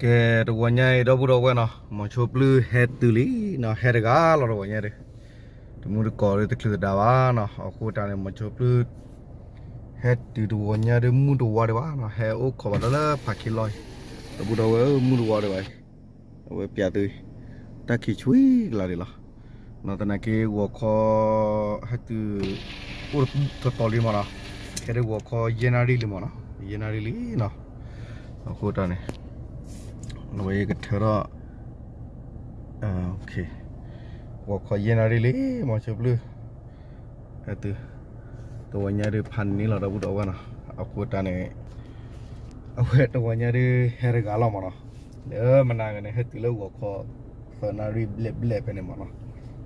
ကဲ, တဂီၤညါအံၤ ဒီပုၢ်ဒီဝဲၢ်နီၤ, မီၤဆိပျုၢ်ဟဲတုၤလံနီၤ, ဟဲတဂၤလီၤတဂီၤညါဒီး, တမုၢ်တကိးဒီးတချုးသဒါဘၣ်နီၤ, အဃိတၢ်န့ၣ် မီၤဆိပျုၢ် ဟဲတုၤတဂီၤညါဒီး မုၢ်တဝါဒံးဘၣ်နီၤ, ဟဲအိၣ်ခိးဘၣ်ဒီးလၢဖးခ့လီၢ်အံၤ, ဒီပုၢ်ဒီဝဲၢ်ဧၢ, မုၢ်တဝါဒံးဘၣ်အံၤ, အဝဲပျးသု, တၢ်ခံးဆှံကလၤဒံးလီၤ. နီၤ သနာ်က့ဂီၤခီ ဟဲတုၤ အိၣ်တတီၤလံမ့ၢ်နီၤ, ခဲဒုးဂီၤခီယဲၢ်နၣ်ရံၣ်လံမ့ၢ်နီၤ, ယဲၢ်နၣ်ရံၣ်လံနီၤ, အဃိတၢ်န့ၣ် အဝဲကထၢထီၣ် ဂီၤခီယဲၢ်နၣ်ရံၣ်လံ, မီၤဆိပျုၢ် ဟဲတုၤ တဂီၤညါဒုးဖးန့ၢ်လီၤ ဒီပုၢ်ဒီဝဲၢ်နီၤ, အဃိတၢ်န့ၣ် အဝဲတဂီၤညါဒုးဟဲတဂၤလီၤမ့ၢ်နီၤ, လၢမနၤဂၤန့ၣ် ဟဲတုၤလၢဂီၤခီ သၢနၣ်ရံၣ်ဘျဲၣ်ဘျဲၣ်ဖဲန့ၣ်မ့ၢ်နီၤ,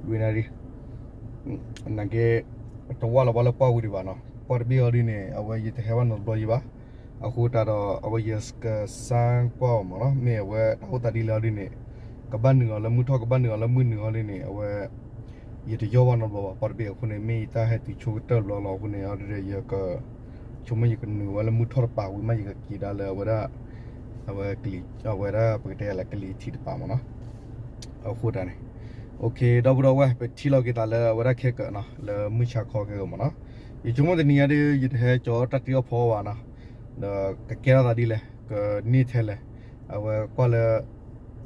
လွံၢ်နၣ်ရံၣ် နာ်က့ တဝၢ်လီၤဘၣ်လၢပှၢ်ဝံၤဒံးဘၣ်နီၤ, ပှၢ်တဘ့ၣ်အီၤဒ်န့ၣ် အဝဲယတဟဲဘၣ်နီတဘျီယံၤဘၣ်, အဃိတၢ်ဒီး အဝဲယကစၢ်ကွၢ်အီၤမ့ၢ်နီၤ, မ့ၢ်အဝဲတၢ်အိၣ်သးဒ်လဲၣ်အီၤဒ်န့ၣ် ကဘၣ်နုာ်အီၤလၢမုၢ်ထီၣ် ကဘၣ်နုာ်အီၤလၢမုၢ်နုာ်အီၤဒ်န့ၣ် အဝဲ ယတယီၢ်ဘၣ်နီတဘျီဘၣ်, ပှၢ်တဘ့ၣ်အဃိန့ၣ် မ့ၢ်ယတၢ်ဟဲတုၤဆိကတၢၢ်တဘျီလီၤအဃိန့ၣ် အီၤဒ်ဒီး ယက ဆိကမိၣ်ယကနုာ်ဝဲလၢမုၢ်ထီၣ်တပၤဝံၤမး ယကက့ၤဒၣ်လၢအဝဲဒၣ် အဝဲကလံၤ အဝဲဒၣ်ပကတဲလၢကလံၤထံးတပၤမ့ၢ်နီၤ, အဃိတၢ်န့ၣ် OK ဒီပုၢ်ဒီဝဲၢ် ပထံၣ်လိာ်က့ၤသးလၢအဝဲဒၣ်ခဲကၢးနီၤ လၢမုၢ်ဆါခီခဲကၢးမ့ၢ်နီၤ, ယဆိကမိၣ်တနံၤညါဒ် ယတဟဲကၠီတၢ်တ့အီၣ်ဖီဘၣ်နီၤ, ဒီးကကဲထီၣ်သးဒ်လဲၣ် ကန့ၢ်ထဲလဲၣ်, အဝဲကွၢ်လၢ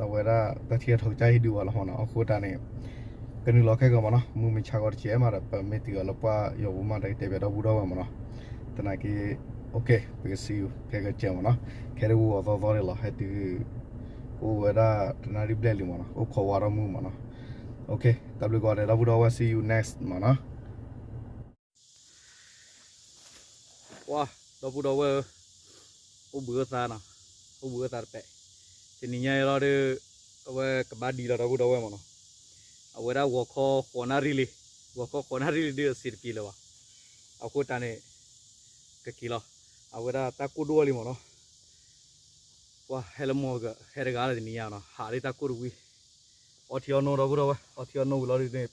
အဝဲဒၣ်တၢ်ထံၣ်အထီကစၢ်ဟ့ၣ်ဒုးဝဲလီၤမ့ၢ်နီၤ, အဃိတၢ်န့ၣ် ကနုာ်လီၤခဲကၢးမ့ၢ်နီၤ, မုၢ်မဆါခီတဆဲးမးဒီး ပမ့ၢ်တုၤအီၤလၢပှၢ်ယီၤပူၤမးဒီး ကတဲဘၣ်ဒီပုၢ်ဒီဝဲၢ်မ့ၢ်နီၤ, သနာ်က့ OK ပကစံးယူၤ ခဲကၢးကဲမ့ၢ်နီၤ, ခဲဒုးဂီၤသီသီန့ၣ်လီၤ ဟဲတုၤ အိၣ်ဝဲဒၣ်တနၣ်ရံၣ်ဘျဲၣ်လံမ့ၢ်နီၤ, အိၣ်ခိးဝါထီၣ်မုၢ်မ့ၢ်နီၤ, OK တၢ်ဘျုးကိးဂၤဒဲး ဒီပုၢ်ဒီဝဲၢ် see you next မ့ၢ်နီၤ. ပှၤ ဒီပုၢ်ဒီဝဲၢ်ဧၢ, အိၣ်ဘှံးအိၣ်သါနီၤ, အိၣ်ဘှံးအိၣ်သါတပဲာ်, တနံၤညါအံၤလီၤဒီး အဝဲကဘၣ်ဒံးလီၤ ဒီပုၢ်ဒီဝဲၢ်မ့ၢ်နီၤ, အဝဲဒၣ်ဂီၤခီဃိးနၣ်ရံၣ်လံ, ဂီၤခီဃိးနၣ်ရံၣ်လံဒီးအစံးတပံၤလၢၤဘၣ်, အဃိတၢ်န့ၣ် ကက့ၤလီၤ, အဝဲဒၣ်တၢ်ကိၢ်ဒိၣ်လံမ့ၢ်နီၤ, ပှၤဟဲလၢမိၢ်က ဟဲတဂၤလၢတနံၤညါနီၤ, ဟးလံတၢ်ကိၢ်တဝံၤ, အီထံအီနိ ဒီပုၢ်ဒီဝဲၢ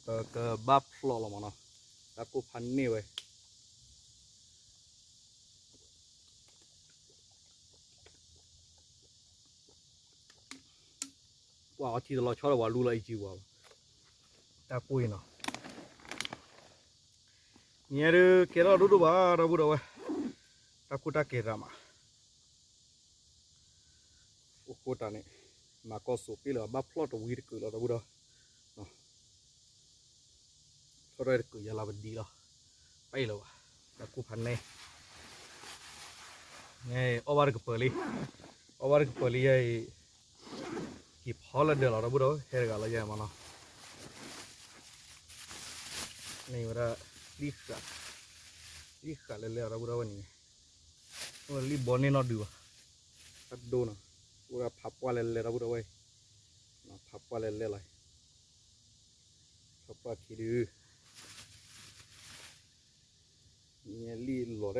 ်, အီထံအီနိဝံၤလီၤဒုးန့ၣ် ပကဘၣ်ဖျိးလီၤမ့ၢ်နီၤ, တၢ်ကိၢ်ဖးန့ၢ်ဝဲ ပှၤအီထံတလီၤဆီဒီးပှၤလူလီၤအံၤကံပှၤ, တၢ်ကိၢ်အံၤနီၤ, ညါဒုးကဲထီၣ်ဒိၣ်ဒိၣ်ဘၣ် ဒီပုၢ်ဒီဝဲၢ်, တၢ်ကိၢ်တၢ်ကဲတၢ်မး, အိၣ်ဃိတၢ်န့ၣ် မၤကီၢ်စိးပ့ၢ်လၢဘၣ်ဖျိးတဝံၤတကုာ်လီၤ ဒီပုၢ်ဒီဝဲၢ် ထီၣ်တၢ်တကုာ်ယၤလီၤပဒံလီၤ, ပၢ်လၢၤဘၣ်, တၢ်ကိၢ်ဖးန့ၢ်, အီၣ်ဘၣ်တကပၤလံ, အီၣ်ဘၣ်တကပၤလံယၤအံၤ, က့ၤဖီလၢဒၢးလီၤ ဒီပုၢ်ဒီဝဲၢ် ဟဲတဂၤလီၤယၤမ့ၢ်နီၤ, န့ၣ်ဝဲဒၣ် လံၣ်ဃာ်, လံၣ်ဃာ်လဲၤလဲၤလီၤ ဒီပုၢ်ဒီဝဲၢ်န့ၣ်, အိၣ်လံၣ်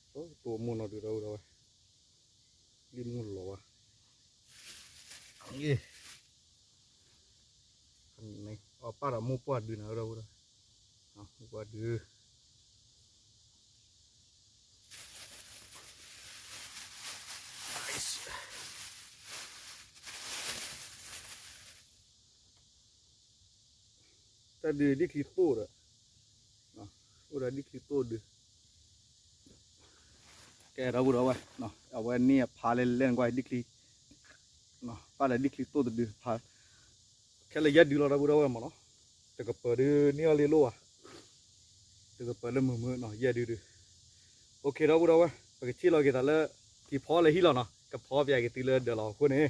ဘီန့ၢ်နီၢ်ဒုးဘၣ်, တၢ်ဒိနီၤ, အိၣ်ဒၣ်ဖးပှၢ်လဲၤလဲၤ ဒီပုၢ်ဒီဝဲၢ်, ဖးပှၢ်လဲၤလဲၤလီၤ ဖးပှၢ်ခံဒု, လံၣ်လီၤတၢ်ဖးဒီးနီၤ, တိၢ်မိၢ်နီၢ်ဒုး ဒီပုၢ်ဒီဝဲၢ်, လံၣ်မိၢ်လီၤဘၣ်, အပၢ်ဒီးမိၢ်ပှၢ်ဒုးနီၤ ဒီပုၢ်ဒီဝဲၢ်, မိၢ်ပှၢ်ဒုး တၢ်ဒုးဒ်ချံသိၣ်ဒီး, အိၣ်ဒီးဒ်ချံသိၣ်ဒုး, ကဲ ဒီပုၢ်ဒီဝဲၢ်, အဝဲန့ၣ်အဖးလဲၤလဲၤနကွၢ် ဒ်ချံ, ပၢ်ဒီးဒ်ချံသိၣ်တဒုဖး, ခဲလၢာ်ယဲၢ်ဒုလီၤ ဒီပုၢ်ဒီဝဲၢ်မ့ၢ်နီၤ, တကပၤဒုးန့ၢ်အီၤလံလိၣ်ဘၣ်, တကပၤလၢမုာ်မုာ်နီၤ ယဲၢ်ဒုဒု, OK ဒီပုၢ်ဒီဝဲၢ် ပကထံၣ်လီၤက့ၤသးလၢ က့ၤဖီလၢဟံၣ်လီၤနီၤ ကဖီပၠးက့ၤသုလၢဒၢးလီၤအဃိန့ၣ်,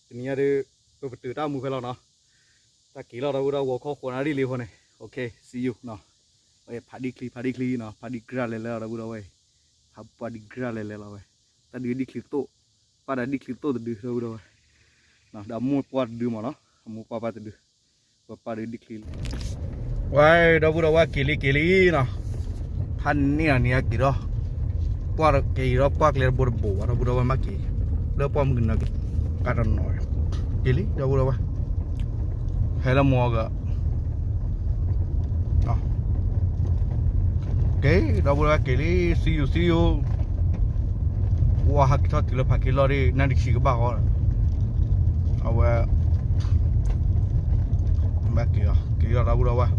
တနံၤညါဒုး ပပတုာ်တၢ်မူဖဲလီၤနီၤ, တၢ်က့ၤလီၤ ဒီပုၢ်ဒီဝဲၢ် ဂီၤခီဃိးနၣ်ရံၣ်လံအဃိန့ၣ်, OK see you နီၤ, ဖးဒံချံ ဖးဒံချံနီၤ ဖးဒံကြၢ်လဲၤလဲၤလီၤ ဒီပုၢ်ဒီဝဲၢ်, ဖးပှၢ်ဒံကြၢ်လဲၤလဲၤလီၤဝဲ, တၢ်ဒုးဒ်ချံသိၣ်, ပၢ်ဒီးဒ်ချံသိၣ်တဒု ဒီပုၢ်ဒီဝဲၢ်, ဒီးအမိၢ်ပှၢ်တဒုမ့ၢ်နီၤ အမိၢ်ပှၢ်ပၢ်တဒု, ပပၢ်ဒုးဒ်ချံ ဝဲ ဒီပုၢ်ဒီဝဲၢ် က့ၤလံက့ၤလံနီၤ, ဖးန့ၢ်အီၤန့ၣ်က့ၤဒီး, ပှၢ်က့ၤဒီးပှၢ်ကျဲတဘိတဘိဘၣ် ဒီပုၢ်ဒီဝဲၢ် မ့ၢ်က့ၤ, လၢပှၢ်မုၢ်ကနၢက့ၤ, ကါတနီၤ, က့ၤလံ ဒီပုၢ်ဒီဝဲၢ်, ဟဲလၢမိၢ်က က့ၤ ဒီပုၢ်ဒီဝဲၢ် က့ၤလံ see you see you ဝါဟးက့ၤထီၣ်တုၤလၢဖးက့ၤလီၢ်ဒီး နၣ်တဆံကဘၣ်ဃီ, အဝဲ ဘၣ်က့ၤအီၤ က့ၤအီၤ ဒီပုၢ်ဒီဝဲၢ်,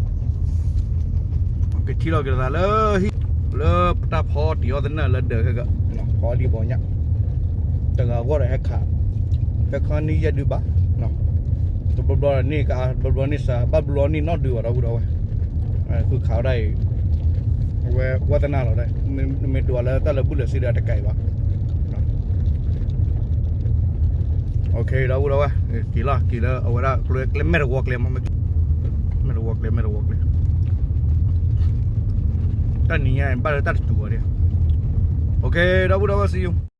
ကထံၣ်လီၤက့ၤသးလၢဟံၣ် လၢပတၢ်ဖီတံၢ်အီၣ်သနၢၣ်လၢဒၢးခဲက ဖီဒံးဘီညၣ်, တဂၤအဂီၢ်ဒီးဟဲခး, ဟဲခီနံၣ်ယဲၢ်ဒုဘၣ်, တဘျီဘျီန့ၣ်က တဘျီဘျီန့ၣ်စး ဘၣ်ဘျီန့ၣ်နီၣ်ဒုဘၣ် ဒီပုၢ်ဒီဝဲၢ်, ဃုခးဝဲဒၣ်အံၤ အဝဲဝါသနၢၣ်လီၤဒၣ်, မ့ၢ်ဒိးလၢတၢ်လၢာ်ဘူၣ်လၢာ်စ့ဒီးတကးအံၤဘၣ်. ဒီပုၢ်ဒီဝဲၢ် က့ၤလီၤ က့ၤလၢအဝဲဒၣ်ကျဲ မဲာ်တဝီကျဲမ့ၢ် မဲာ်တဝီကျဲ မဲာ်တဝီကျဲ, တၢ်နံၤညါဘၣ်လၢတၢ်တစူၤအီၤဒၣ်, ဒီပုၢ်ဒီဝဲၢ် see you.